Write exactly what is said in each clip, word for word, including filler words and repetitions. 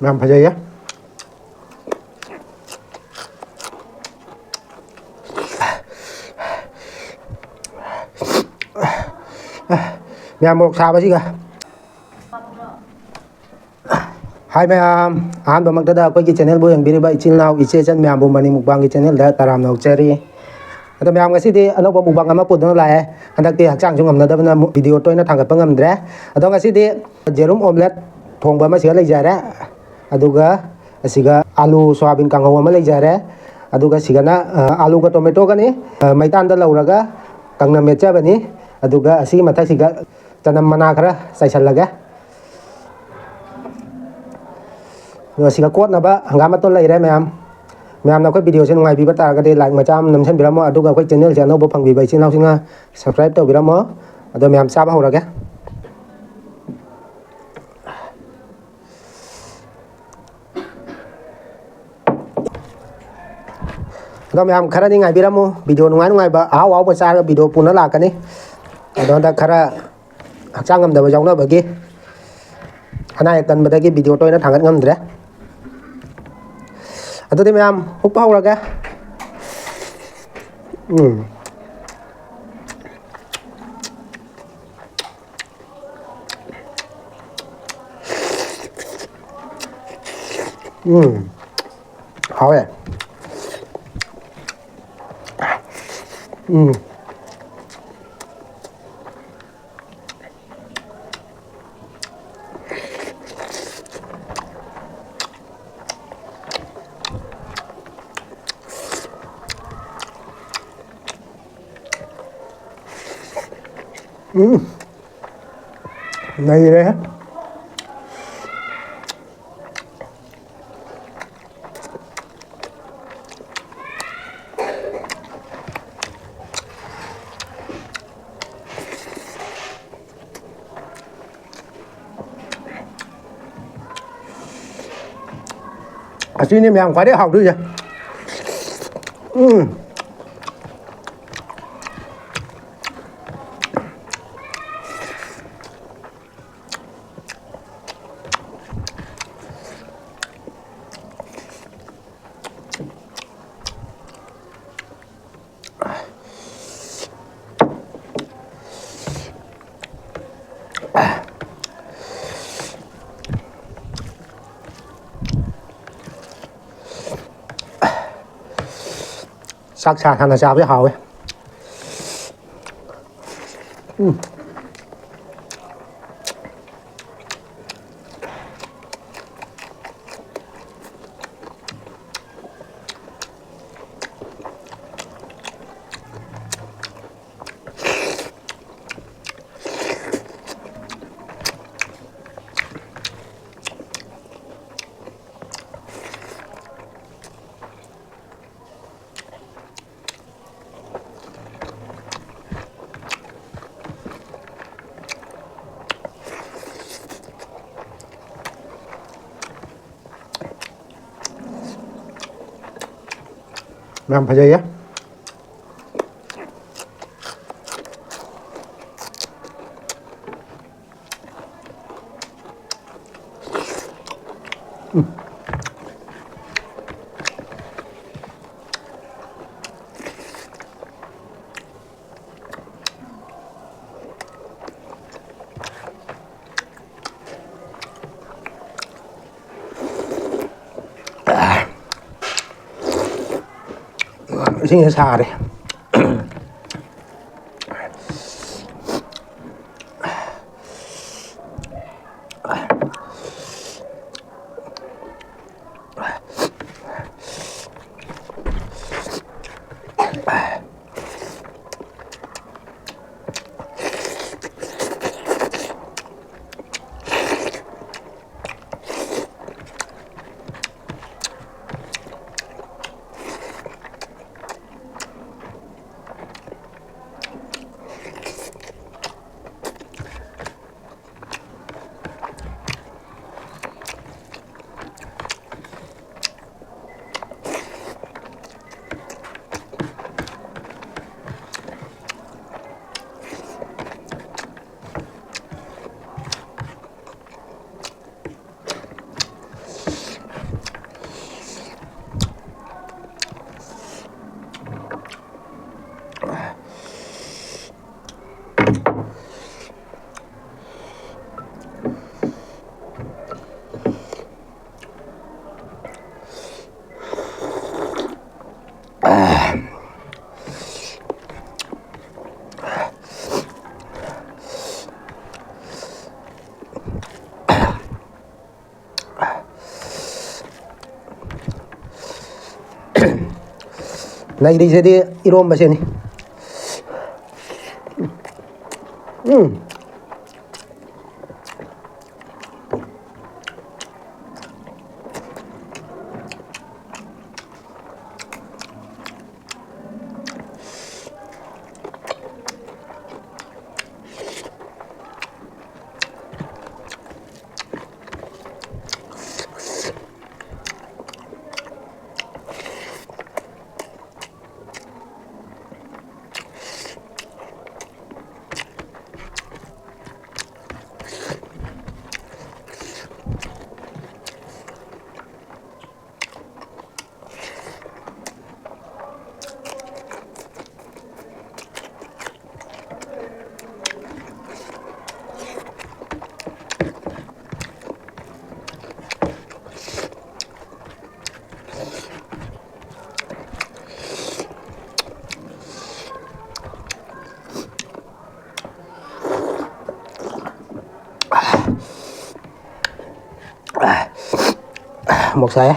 ꯌꯥꯝ ꯐꯖꯩꯌꯦ꯫ ꯃꯌꯥꯝ ꯃꯣꯔꯣꯛ ꯁꯥꯕꯁꯤꯒ꯫ ꯍꯥꯏ ꯃꯌꯥꯝ, ꯑꯍꯥꯟꯕꯃꯛꯇꯗ ꯑꯩꯈꯣꯏꯒꯤ ꯆꯦꯅꯦꯜꯕꯨ ꯌꯦꯡꯕꯤꯔꯤꯕ ꯏꯆꯤꯜ ꯏꯅꯥꯎ ꯏꯆꯦ ꯏꯆꯟ ꯃꯌꯥꯝꯕꯨ ꯃꯅꯤ ꯃꯨꯛꯕꯥꯡꯒꯤ ꯆꯦꯅꯦꯜꯗ ꯇꯔꯥꯝꯅ ꯑꯣꯛꯆꯔꯤ꯫ ꯑꯗꯣ ꯃꯌꯥꯝ, ꯉꯁꯤꯗꯤ ꯑꯅꯧꯕ ꯃꯨꯛꯕꯥꯡ ꯑꯃ ꯄꯨꯗꯨꯅ ꯂꯥꯛꯑꯦ꯫ ꯍꯟꯗꯛꯇꯤ ꯍꯛꯆꯥꯡꯁꯨ ꯉꯝꯅꯗꯕꯅ ꯃꯨ-, ꯚꯤꯗꯤꯑꯣ ꯇꯣꯏꯅ ꯊꯥꯡꯒꯠꯄ ꯉꯝꯗ꯭ꯔꯦ꯫ ꯑꯗꯣ ꯉꯁꯤꯗꯤ ꯌꯦꯔꯨꯝ ꯑꯣꯝꯂꯦꯠ ꯊꯣꯡꯕ ꯑꯃ ꯁꯤꯒ ꯂꯩꯖꯔꯦ꯫ ꯑꯗꯨꯒ ꯑꯁꯤꯒ ꯑꯥꯂꯨ ꯁꯣꯌꯥꯕꯤꯟ ꯀꯥꯡꯍꯧ ꯑꯃ ꯂꯩꯖꯔꯦ꯫ ꯑꯗꯨꯒ ꯁꯤꯒꯅ, ꯑ, ꯑꯥꯂꯨꯒ ꯇꯣꯃꯦꯇꯣꯒꯅꯤ, ꯑ, ꯃꯩꯇꯥꯟꯗ ꯂꯧꯔꯒ ꯀꯪꯅ ꯃꯦꯠꯆꯕꯅꯤ꯫ ꯑꯗꯨꯒ ꯑꯁꯤꯒꯤ ꯃꯊꯛꯁꯤꯒ ꯆꯅꯝ ꯃꯅꯥ ꯈꯔ ꯆꯥꯏꯁꯤꯜꯂꯒꯦ꯫ ꯑꯗꯨꯒ ꯁꯤꯒ ꯀꯣꯠꯅꯕ ꯍꯪꯒꯥꯝ ꯃꯇꯣꯟ ꯂꯩꯔꯦ ꯃꯌꯥꯝ꯫ ꯃꯌꯥꯝꯅ ꯑꯩꯈꯣꯏ ꯚꯤꯗꯤꯑꯣꯁꯦ ꯅꯨꯡꯉꯥꯏꯕꯤꯕ ꯇꯥꯔꯒꯗꯤ ꯂꯥꯏꯛ ꯃꯆꯥ ꯑꯃ ꯅꯝꯁꯤꯟꯕꯤꯔꯝꯃꯣ, ꯑꯗꯨꯒ ꯑꯩꯈꯣꯏ ꯆꯦꯅꯦꯜꯁꯦ ꯑꯅꯧꯕ ꯐꯪꯕꯤꯕ ꯏꯆꯤꯜ ꯏꯅꯥꯎꯁꯤꯡꯅ ꯁꯕꯁꯀ꯭ꯔꯥꯏꯕ ꯇꯧꯕꯤꯔꯝꯃꯣ꯫ ꯑꯗꯣ ꯃꯌꯥꯝ, ꯆꯥꯕ ꯍꯧꯔꯒꯦ꯫ ꯑꯗꯣ ꯃꯌꯥꯝ, ꯈꯔꯗꯤ ꯉꯥꯏꯕꯤꯔꯝꯃꯨ, ꯚꯤꯗꯤꯑꯣ ꯅꯨꯡꯉꯥꯏ ꯅꯨꯡꯉꯥꯏꯕ, ꯑꯍꯥꯎ ꯑꯍꯥꯎꯕ ꯆꯥꯔꯒ ꯚꯤꯗꯤꯑꯣ ꯄꯨꯅ ꯂꯥꯛꯀꯅꯤ꯫ ꯑꯗꯣ ꯍꯟꯗꯛ ꯈꯔ ꯍꯛꯆꯥꯡ ꯉꯝꯗꯕ ꯌꯥꯎꯅꯕꯒꯤ, ꯑꯅꯥ ꯑꯌꯦꯛ ꯀꯟꯕꯗꯒꯤ ꯚꯤꯗꯤꯑꯣ ꯇꯣꯏꯅ ꯊꯥꯡꯒꯠ ꯉꯝꯗ꯭ꯔꯦ꯫ ꯑꯗꯨꯗꯤ ꯃꯌꯥꯝ, ꯍꯨꯞꯄ ꯍꯧꯔꯒꯦ꯫ ꯎꯝ꯫ ꯎꯝ꯫ ꯍꯥꯎꯋꯦ꯫ ꯎꯝ꯫ ꯎꯝ꯫ ꯅꯩꯔꯦꯍꯦ꯫ ꯑꯁꯤꯅꯤ ꯃꯌꯥꯝ ꯈ꯭ꯋꯥꯏꯗꯩ ꯍꯥꯎꯗꯣꯏꯁꯦ꯫ ꯎꯝ꯫ ꯆꯥꯛ ꯁꯥ ꯁꯥꯅ ꯆꯥꯕꯗꯤ ꯍꯥꯎꯋꯦ꯫ ꯎꯝ꯫ ꯌꯥꯝ ꯐꯖꯩꯌꯦ꯫ ꯏꯁꯤꯡꯁꯦ ꯁꯥꯔꯦ꯫ ꯂꯩꯔꯤꯁꯤꯗꯤ ꯏꯔꯣꯝꯕꯁꯤꯅꯤ꯫ ꯎꯝ꯫ ꯑꯃꯨꯛ ꯁꯥꯏ꯫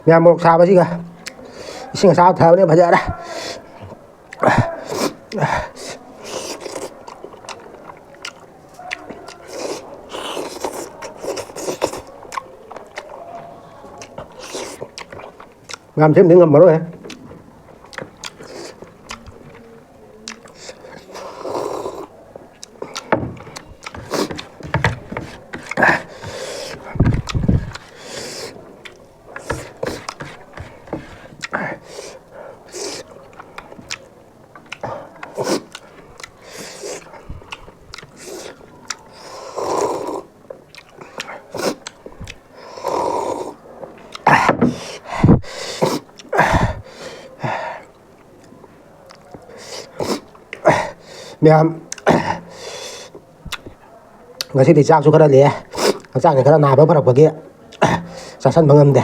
ꯃꯌꯥꯝ, ꯃꯣꯔꯣꯛ ꯁꯥꯕꯁꯤꯒ ꯏꯁꯤꯡ ꯑꯁꯥꯕ ꯊꯛꯑꯕꯅꯤꯅ ꯐꯖꯔꯦ꯫ ꯃꯌꯥꯝ ꯁꯤꯃꯗꯤ ꯉꯝꯃꯔꯣꯏꯍꯦ꯫ ꯃꯌꯥꯝ, ꯉꯁꯤꯗꯤ ꯆꯥꯛꯁꯨ ꯈꯔ ꯂꯦꯛꯑꯦ, ꯍꯛꯆꯥꯡꯁꯦ ꯈꯔ ꯅꯥꯕ ꯐꯔꯛꯄꯒꯤ ꯆꯥꯁꯟꯕ ꯉꯝꯗꯦ꯫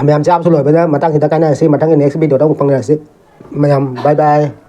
ꯃꯌꯥꯝ, ꯆꯥꯕꯁꯨ ꯂꯣꯏꯕꯗ ꯃꯇꯥꯡꯁꯤꯗ ꯀꯥꯏꯅꯔꯁꯤ, ꯃꯊꯪꯒꯤ next video ꯗ ꯑꯃꯨꯛ ꯐꯪꯅꯔꯁꯤ꯫ ꯃꯌꯥꯝ, bye bye꯫